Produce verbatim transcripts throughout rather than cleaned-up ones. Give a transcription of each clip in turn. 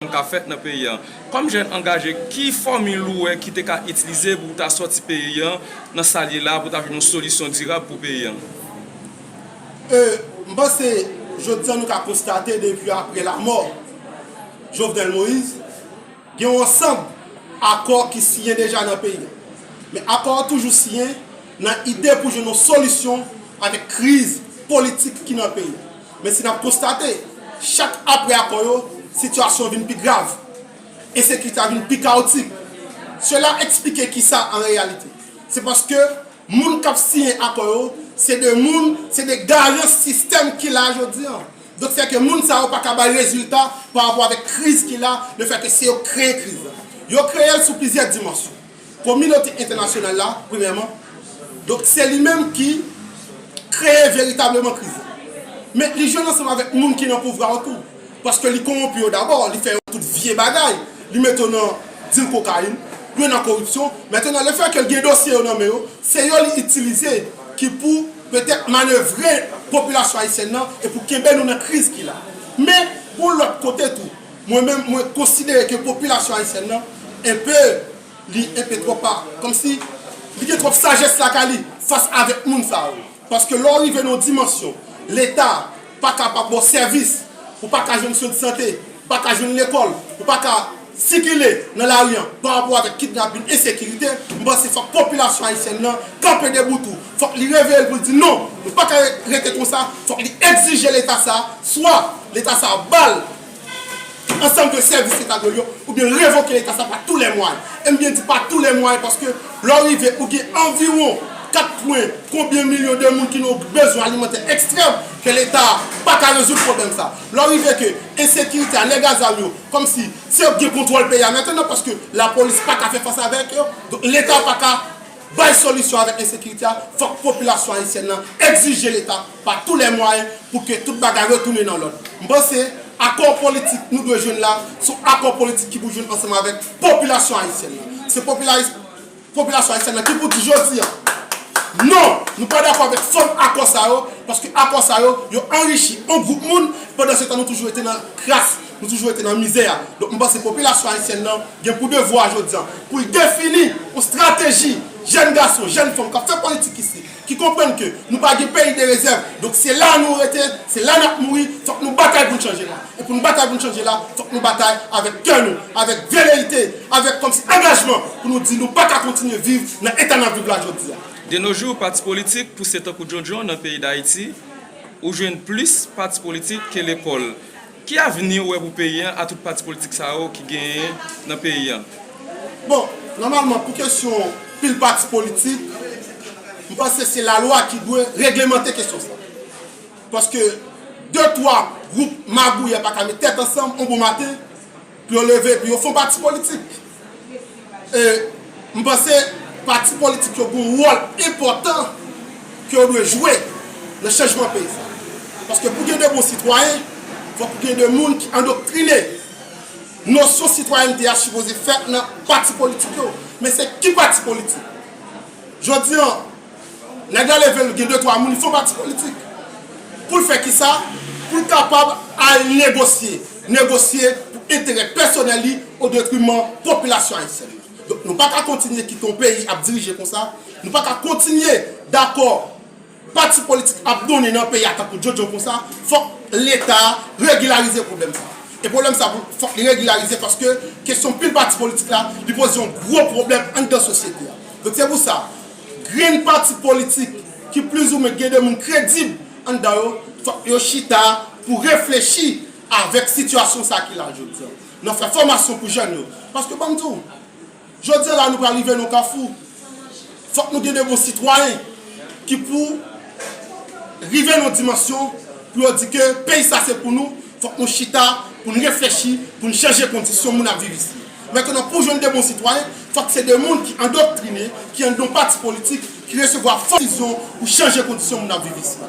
ka fèt nan peyi a. Kòm jèn angaje, ki fòmil ou wè ki te ka itilize pou w ta sòti peyi a nan sa l ye la, pou ta vin yon solisyon dirab pou peyi a? E, m panse, jodi a nou ka konstate depi apre lanmò Jovenel Moïse, gen yon ansanm akò ki siyen deja nan peyi a. Men akò yo toujou siyen nan ide pou jwenn yon solisyon avèk kriz politik ki nan peyi a. Men si n ap konstate, chak apre akò yo, sitiyasyon vin pi grav, ensekirite a vin pi kawotik. Sela eksplike kisa an reyalite? Se paske moun k ap siyen akò yo, se de moun, se de garan sistèm ki la jodi a. Donk, sèke moun sa yo pa ka bay rezilta pa rapò avèk kriz ki la, lefètke se yo k kreye kriz la. Yo kreye l sou plizyè dimansyon. Kominote entènasyonal la, premyèman, donk, se li menm ki kreye veritableman kriz la. Men li jwenn ansanm avèk moun ki nan pouvwa yo tou. Paske li kowonpi yo dabò, li fè yo tout vye bagay. Li mete yo nan dil kokayin, yo nan koripsyon. Mentnan, lefètke l gen dosye yo nan men yo, se yo li itilize ki pou petèt manevre popilasyon ayisyèn nan e pou kenbe nou nan kriz ki la. Men, gon lòt kote tou, mwen menm, mwen konsidere ke popilasyon ayisyèn nan, enpe, li enpe twò pa, kòmsi li gen twòp sajès lakay li fas avèk moun sa yo. Paske lè w rive nan yon dimansyon, Leta pa kapab ba w sèvis, ou pa ka jwenn swen de sante, ou pa ka jwenn lekòl, ou pa ka sikile nan lari a pa rapò avèk kidnapin, ensekirite, m panse fòk popilasyon ayisyèn nan kanpe debout tou. Fòk li reveye l pou l di non, nou pa ka rete konsa, fòk li egzije Leta sa, swa Leta sa ba l ansanm de sèvis Leta dwe l yo, oubyen revoke Leta sa pa tou lè mwayen. E m byen di pa tou lè mwayen paske lè w rive ou gen anviwon kat pwen konbyen milyon de moun ki nan yon bezwen alimantè ekstrèm ke Leta a pa ka rezoud pwoblèm sa. Lè w rive ke ensekirite a, nèg a zam yo, kòmsi se yo k gen kontwòl peyi a mentnan paske lapolis pa ka fè fas avèk yo. Donk Leta pa ka bay solisyon avèk ensekirite a, fòk popilasyon ayisyèn nan egzije Leta pa tou lè mwayen pou ke tout bagay retounen nan lòd. M panse akò politik nou dwe jwenn la, se yon akò politik ki pou jwenn ansanm avèk popilasyon ayisyèn nan. Se popilayis-, popilasyon ayisyèn nan ki pou di jodi a, non, nou pa dakò avèk fòm akò sa yo, paske akò sa yo, yo anrichi yon gwoup moun, pandan se tan nou toujou rete nan kras, nou toujou rete nan mizè a. Donk, m panse popilasyon ayisyèn nan gen pou devwa jodi a, pou l defini yon estrateji jèn gason, jèn fanm k ap fè politik isi, ki konprann ke nou pa gen peyi de rezèv. Donk, se la nou rete, se la n ap mouri, fòk nou batay pou n chanje la. E pou n batay pou n chanje la, fòk nou batay avèk kè nou, avèk velerite, avèk kòmsi angajman pou nou di nou pa ka kontinye viv nan eta n ap viv la jodi a. De nos jours, pati politik pouse tankou djondjon nan peyi Dayiti. Ou jwenn plis pati politik ke lekòl. Ki avni ou wè pou peyi a, a tout pati politik sa yo ki genyen nan peyi a? Bon, nòmalman, pou kesyon pil pati politik, m panse se lalwa ki dwe reglemante kesyon sa. Paske de, twa gwoup magouyè pa ka met tèt ansanm yon bon maten, pou yo leve, pou yo fè yon pati politik. E m panse pati politik yo gen yon wòl enpòtan ke yo dwe jwe nan chanjman peyi sa. Paske pou gen de bon sitwayen, fòk ou gen de moun ki andoktrine. Nosyon sitwayènte a sipoze fèt nan pati politik yo. Men se ki pati politik? Jodi a, nèg la leve l gen de, twa moun, li fè yon pati politik. Pou l fè kisa? Pou l kapab al negosye. Negosye pou enterè pèsonèl li o detriman popilasyon ayisyèn nan. Donk, nou pa ka kontinye kite yon peyi ap dirije konsa. Nou pa ka kontinye dakò pati politik ap donnen nan peyi a tankou djondjon konsa. Fòk Leta a regilarize pwoblèm sa. E pwoblèm sa, pou, fòk li regilarize paske kesyon pil pati politik la, li poze yon gwo pwoblèm anndan sosyete a. Donk, se pou sa, grenn pati politik ki plizoumwen gen de moun kredib anndan yo, fòk yo chita pou reflechi avèk sitiyasyon sa ki la jodi a. Nan fè fòmasyon pou jèn yo. Paske, ban m di w, jodi a la, nou pral rive nan yon kafou. Fòk nou gen de bon sitwayen ki pou rive nan yon dimansyon pou yo di ke peyi sa se pou nou. Fòk nou chita, pou n reflechi, pou n chanje kondisyon moun ap viv isi. Mentnan, pou jwenn de bon sitwayen, fòk se de moun ki andoktrine, ki anndan yon pati politik, ki resevwa fòs desizyon pou chanje kondisyon moun ap viv isi.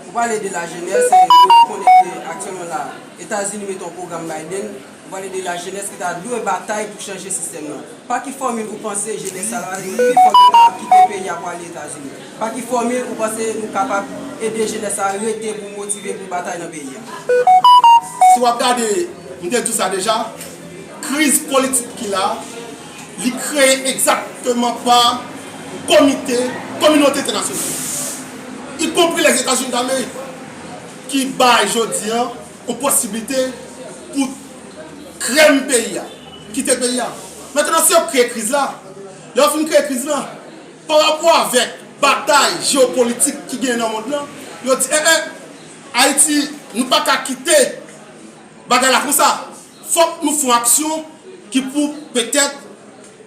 Ou pale de lajenès, e nou konnen ke aktyèlman la, Etazini mete yon pwogram Biden, ou pale de lajenès ki ta dwe batay pou chanje sistèm nan. Pa ki fòmil ou panse jenès sa la, yo pi fò ki ta kite peyi a pou ale Etazini? Pa ki fòmil ou panse nou kapab ede jenès sa rete pou motive pou batay nan peyi a? Si w ap gade, m te di w sa deja, Kriz politik ki la, li kreye egzakteman pa komite, kominote entènasyonal, ikonpri Lèzetazini Damerik, ki bay jodi a yon posiblite pou krèm peyi a kite peyi a. Mentnan, si yo kreye kriz la, lè yo fin kreye kriz la, pa rapò avèk batay jewopolitik ki genyen nan mond lan, yo di, en, en, Ayiti, nou pa ka kite bagay la konsa. Fòk nou fè yon aksyon ki pou petèt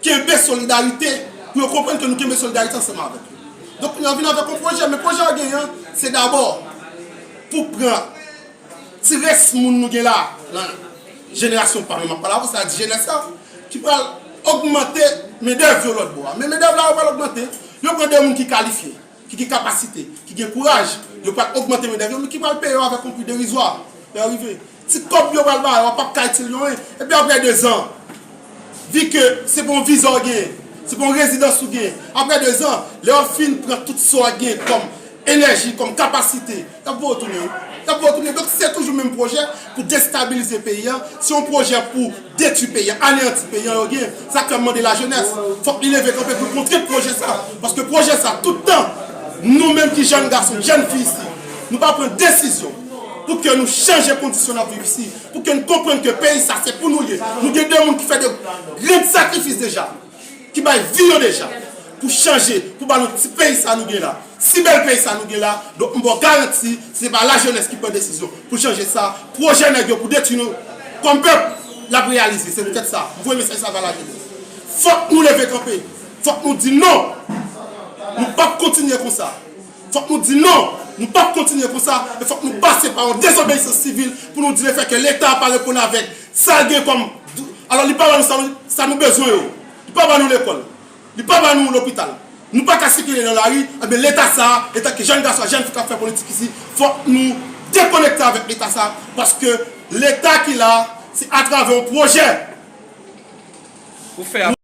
kenbe solidarite, pou yo konprann ke nou kenbe solidarite ansanm avèk yo. Donk, kounye a vin avèk yon pwojè, men pwojè a genyen, se dabò pou pran ti rès moun nou gen la, nan jenerasyon pa menm ap pale avè w, sa di jenès la, ki pral ogmante mendèv yo lòt bò a. Men mendèv la yo pral ogmante, yo pran de moun ki kalifye, ki gen kapasite, ki gen kouraj, yo pral ogmante mendèv yo, men ki pral peye yo avèk yon pri derizwa lè yo rive. Ti kòb yo pral ba yo a p ap ka itil yo anyen. Epi apre de zan, vi ke se pa yon viza w genyen, se pa yon rezidans ou genyen, apre de zan, lè yo fin pran tout sa w genyen kòm enèji, kòm kapasite, y ap voye w tounen, wi. Y ap voye w tounen. Donk, se toujou menm pwojè pou destabilize peyi a. Se yon pwojè pou detwi peyi a, aneyanti peyi a yo gen. Sa k fè m mande lajenès, fòk li leve kanpe pou l kontre pwojè sa. Paske pwojè sa, tout tan, nou menm ki jèn gason, jèn fi isi, nou pa pran desizyon pou ke nou chanje kondisyon n ap viv isi, pou ke n konprann ke peyi sa se pou nou l ye. Nou gen de moun ki fè de grenn sakrifis deja, ki bay vi yo deja pou chanje, pou ba nou ti peyi sa nou gen la, si bèl peyi sa nou gen la. Donk, m ba w garanti, si se pa lajenès ki pran desizyon pou chanje sa, pwojè nèg yo pou detwi nou kòm pèp, l ap reyalize. Se poutèt sa, m voye mesaj sa ba lajenès. Fòk nou leve kanpe. Fòk nou di non. Nou p ap kontinye konsa. Fòk nou di non. Nou p ap kontinye konsa. E fòk nou pase pa yon dezobeyisans sivil pou nou di lefètke Leta pa reponn avèk sa l gen kòm. Alò, li pa ba nou sa, sa nou bezwen yo. Li pa ba nou lekòl. Li pa ba nou lopital. Nou pa ka sikile nan lari. Ebyen, Leta sa a, antanke jèn gason, jèn fi k ap fè politik isi, fòk nou dekonekte avèk Leta sa a. Paske Leta ki la, se atravè yon pwojè. Ou fè